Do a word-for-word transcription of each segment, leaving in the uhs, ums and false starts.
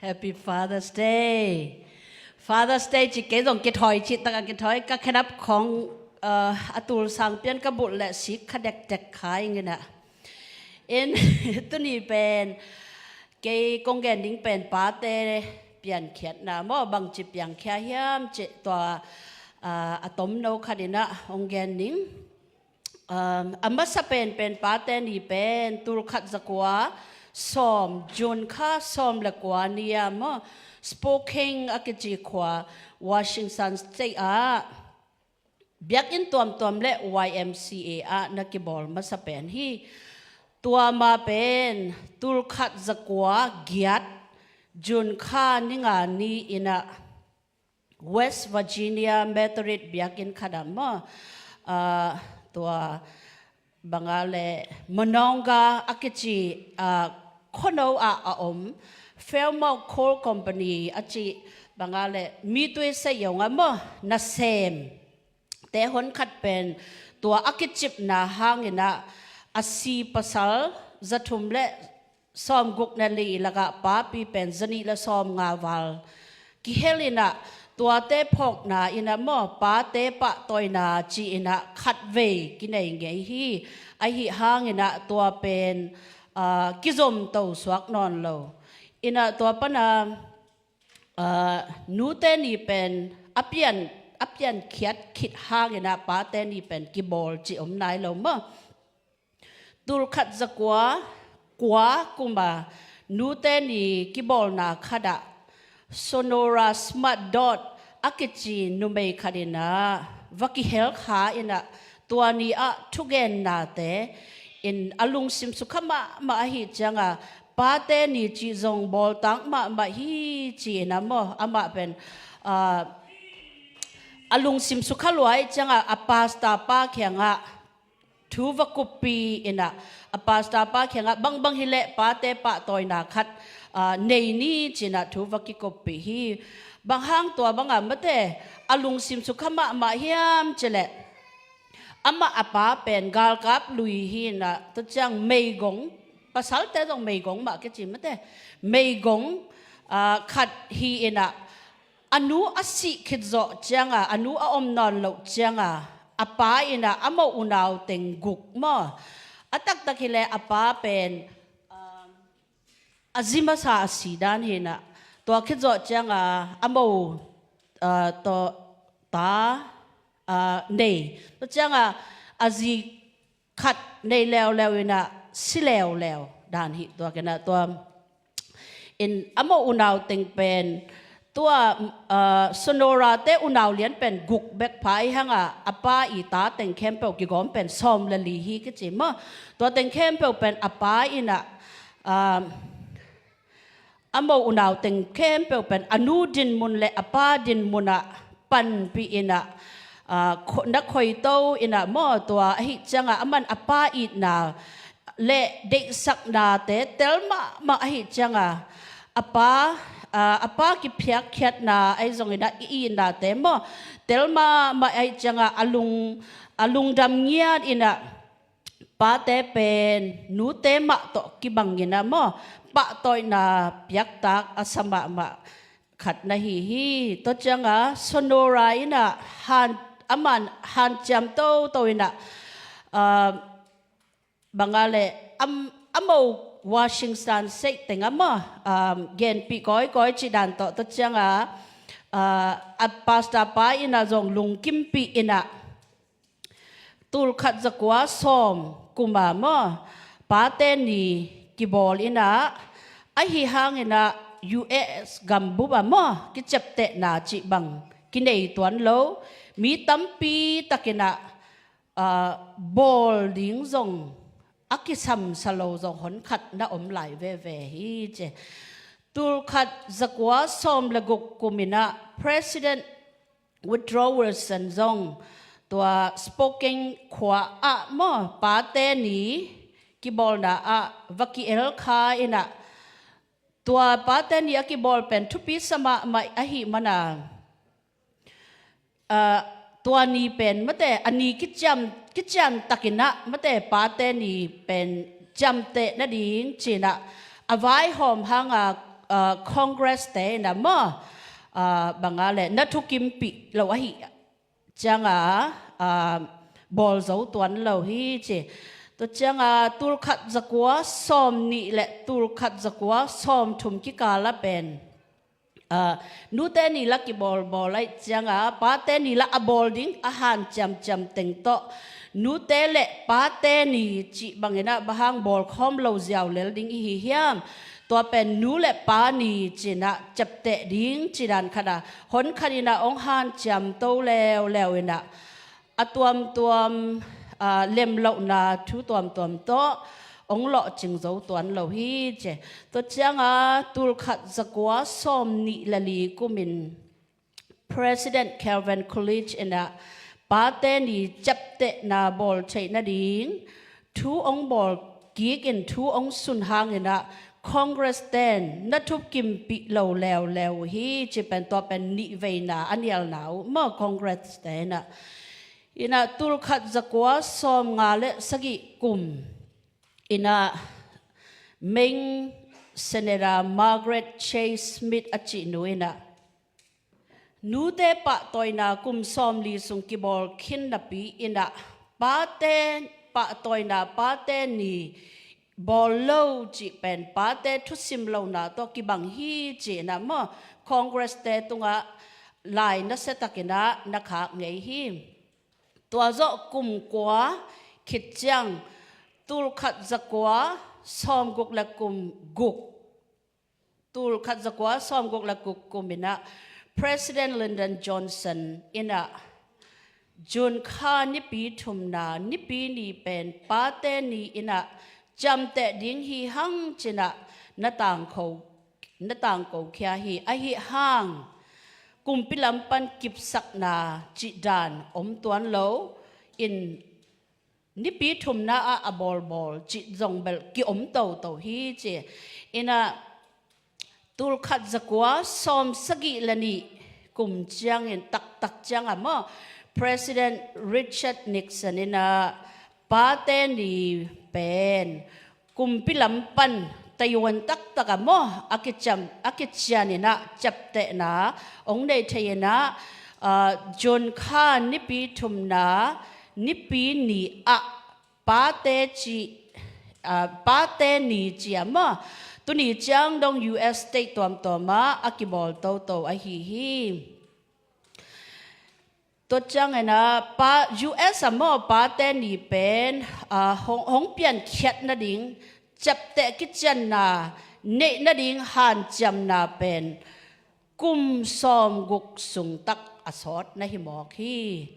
Happy Father's Day. Father's Day ci kei zong kithawi ci taka kithawi ka khenap khong uh, a tul sang pian ka bulh le sik kha dekdek kha ing ina. In tuni pen kei kong gen ding pen pate piankhiatna maw bangci piangkhia hiam ci tua uh, a tomno khat ina hong gen ding. Um, a masa penpen pate ni pen tul khat zakua sawm June kha sawm le kua ni-a maw Spokane a kici khua Washington State ah biakinn tuamtuam le Y M C A ah na kibawl masa pen hi. Tua ma pen tul khat zakua giat June kha ni nga ni ina West Virginia Methodist biakinn khat ah maw uh, tua banga le Monongah a kici uh, khono ah a om Fairmont Coal Company a ci banga le mitui sei yonga maw nasem te hon khat pen tua a kicipna hangina a si pasal zathum le sawm guk na li lakah papi pen zanih le sawm nga val kihel ina tuate phawkna ina maw pate pahtawina ci ina khatvei kinei ngei hi. Ahi hangina tua pen uh, kizom to suak nawn lo ina tua pana uh, nute ni pen a pian a piankhiat khit hangina pate ni pen kibawl ci om nai lo maw. Tul khat zakua kua kuma nute ni kibawlna khat ah Sonora Smart Dodd a kici numei khat ina va kihel kha ina tua ni ah thugennate in a lungsim sukha mahmah ahi cianga pate ni ci zong bawltak mahmah hi ci ina maw amah pen uh, a lungsim sukha luai cianga a pastor pa khiangah thu va kuppi ina a pastor pa khiangah bangbang hileh pate pahtawina khat uh, nei ni cina thu va kikuppi hi. Bang hang tua banga mate a lungsim sukha mahmah hiam cileh amah a pa pen galkap lui hi ina tua ciang meigong pasalte zong meigong mah kici mate meigong uh, khat hi ina a nu a sih khit zawh cianga a nu a om nawn loh cianga a pa ina a mo unau teng guk maw a taktak hileh a pa pen a zi masa a si dan hina tua khit zawh cianga a mo uh, to ta uh, nei tua cianga a zi khat nei leuleu ina si leuleu dan hi tua kena tua in a mo unau teng pen tua uh, Sonora te unau lian pen guk bek pha i hanga a pa i ta teng khempeuh kigawm pen sawm le li hi kici maw tua teng khempeuh pen a pa ina uh, a mo unau teng khempeuh pen a nu dinmun le a pa dinmunah panpih inah na khoito inah maw tua ahi ciangah aman a pa itna le deihsaknate tel mahmah ahi ciangah a pa a pa kiphiakkhiatna ahi zonginah i itnate maw tel mahmah ahi ciangah a lung a lungdam ngiat inah pate pen nute mah tawh kibangin a maw pahtawina piaktak a sa mahmah khat na hi hi. Tua cianga Sonora inah han aman hanciam toto inah uh, banga le am, a mo Washington State teng a maw um, genpih kawikawi cidan tawh tua cianga uh, a pastor pa inah zong lungkimpih inah tulkhat zakua sawm kuma maw pate ni kibawl inah ahi hanginah U S gambup a maw kiciaptehna cih bang kinei tuan lo mi tampi takinah uh, bawl ding zong a kisamsa lo zong honkhat na om lai veve hi ce. Tulkhat zakua sawm le guk kuminah President Woodrow Wilson zong tua Spokane khua ah maw pate ni kibawlna ah va ki-el kha inah tua pate ni a kibawl pen thupi sa mahmah ahi mana uh, tua ni pen mate a ni kiciam kiciam takinah mate pate ni pen ciamteh nading cinah a vaihawm hanga uh, Congress te in a maw, uh, banga le na thukimpih lo ahi cianga, uh, bawl zo tuan lo hi ci. Tua cianga tulkhat zakua sawm nih le tulkhat zakua sawm thum kikala pen, uh, nute ni la kibawlbawl aih cianga pate ni la a bawl ding a han ciamciam teng tawh nute le pate ni cih bangin a bahang bawlkhawm lo ziau lel ding ihi hiam? Tua pen nu le pa ni cinah ciapteh ding cidan khatah hon khatinah ong han ciamto leuleu inah a tuamtuam, aa, lemlohna thu tuamtuam tawh ong lawhcing zo tuan lo hi ci. Tua cianga tulkhat zakua sawm nih le li kumin President Calvin Coolidge inah pate ni ciaptehna bawl theih nading thu ong bawl kik in thu ong sun hanginah Congress ten na thukimpih lo leuleu hi ci pen tua pen nihveina a nialna uh maw Congress tenah. Inah tulkhat zakua sawm nga le sagih kum inah Maine Senator Margaret Chase Smith a cihnu inah nute pahtawina kum sawmli sung kibawl khin napi inah pate pahtawina pate ni bawl lo cih pen pate thusim lona tawh kibang hi ci inah maw Congress te tungah lai nasia takinah na khak ngei hi. Tua zawh kum kua khit ciang tulkhat zakua sawmguk le kum guk tulkhat zakua sawmguk le guk kuminah President Lyndon Johnson inah June kha nipi thumna nipi ni pen pate ni inah ciamteh ding hi hang cinah na tangkho na tangko khia hi. Ahi hang kumpi lam pan kipsakna cih dan om tuan lo in nipi thumna ah a bawlbawl cih zong bel kiom toto hi ci. Inah tulkhat zakua sawm sagih le nih kum ciangin taktak cianga maw President Richard Nixon inah pate ni pen kumpi lam pan tayuan taktak a maw a kiciam a kician inah ciaptehna ong nei thei inah, aa, June kha nipi thumna nipi ni ah pate ci, aa, pate ni ci a maw tuni ciang dong U S state tuamtuam ah a kibawl toto ahi hi. Tua ciangin ah pa U S a maw pate ni pen, aa, hong, hong piankhiat nading ciapteh kicianna neih nading hanciamna pen kum sawmguk sung tak a sawt na hi mawk hi.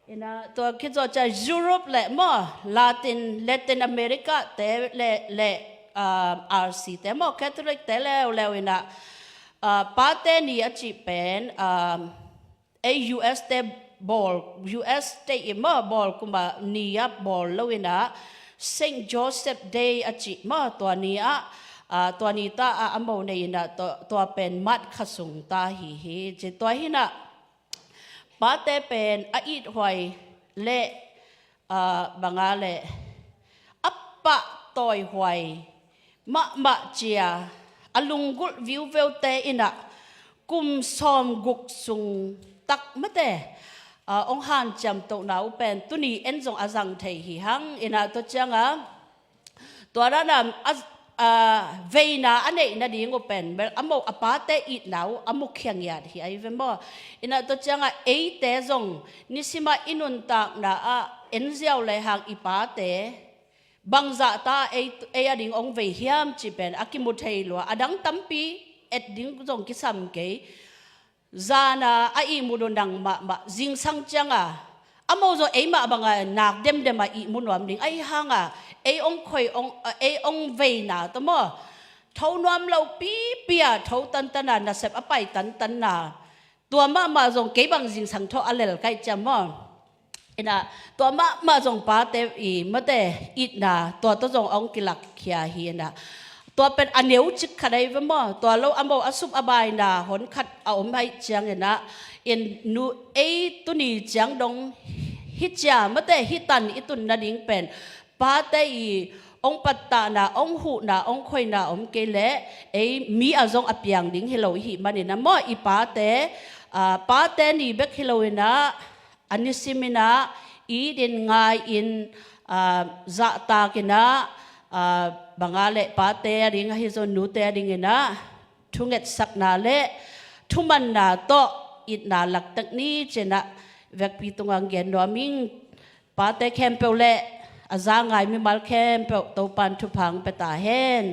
Inah tua khit zawh ciang Europe le maw Latin, Latin America te le, le, aa, R C te maw Catholic te leuleu inah, aa, pate ni a cih pen, aa, ei U S te bawl, U S te i maw bawl kuma ni a bawl lo inah Saint Joseph Day a cih maw tua ni ah, aa, tua ni ta ah a mo nei inah tua, tua pen mat kha sung ta hi hi ci tua hinah pate pen a ithuai le, aa, banga le a pahtawihuai mahmah cia a lunggulh viuveute inah kum sawmguk sung tak mate, aa, ong hanciam tohna uh pen tuni en zong a zang thei hi hang inah tua cianga tua dana a, aa, veina a neih nading uh pen bel a mo a pate itna uh a mukhiangiat hi ahi ve maw? Inah tua cianga eite zong nisimah i nuntakna ah en ziau le hang i pate bangzah ta ei, ei a ding ong vei hiam cih pen a kimu thei lua a dang tampi et ding zong kisam kei. Zana a ihmut uh nang mahmah zingsang cianga a mo zaw eimah banga nak demdem a ihmu nuam ding ahi hanga ei ong khoi ong, ei ong veina tawh maw tho nuam lo pipi a tho tantana nasep a pai tantanna tua mahmah zong kei bang zingsang thaw a lel kaih ciam maw? Inah tua mahmah zong pate i mate itna tua tawh zong ong kilakkhia hi inah tua pen a neu cik khat ahi ve maw? Tua lo a mo a sup a baina hon khat a om aih cianginah in nu ei tuni ciang dong hi cia mate hi tan i tun nading pen pate i hong pattahna, hong huhna, hong khoina om kei leh ei mi a zong a piang ding hi lo i hih manin ah maw, i pate, aa, pate ni bek hi loin ah a nisimin ah it in, ngai in, aa, zahtak in ah, aa, bang a leh pate a ding ahi zong nute a dingin ah thungetsakna le thumanna tawh itna laktek ni ci-in ah vekpi tungah gen nuam ing. Pate khempeuh le a za ngai mimal khempeuh Topan thupha hong pia ta hen.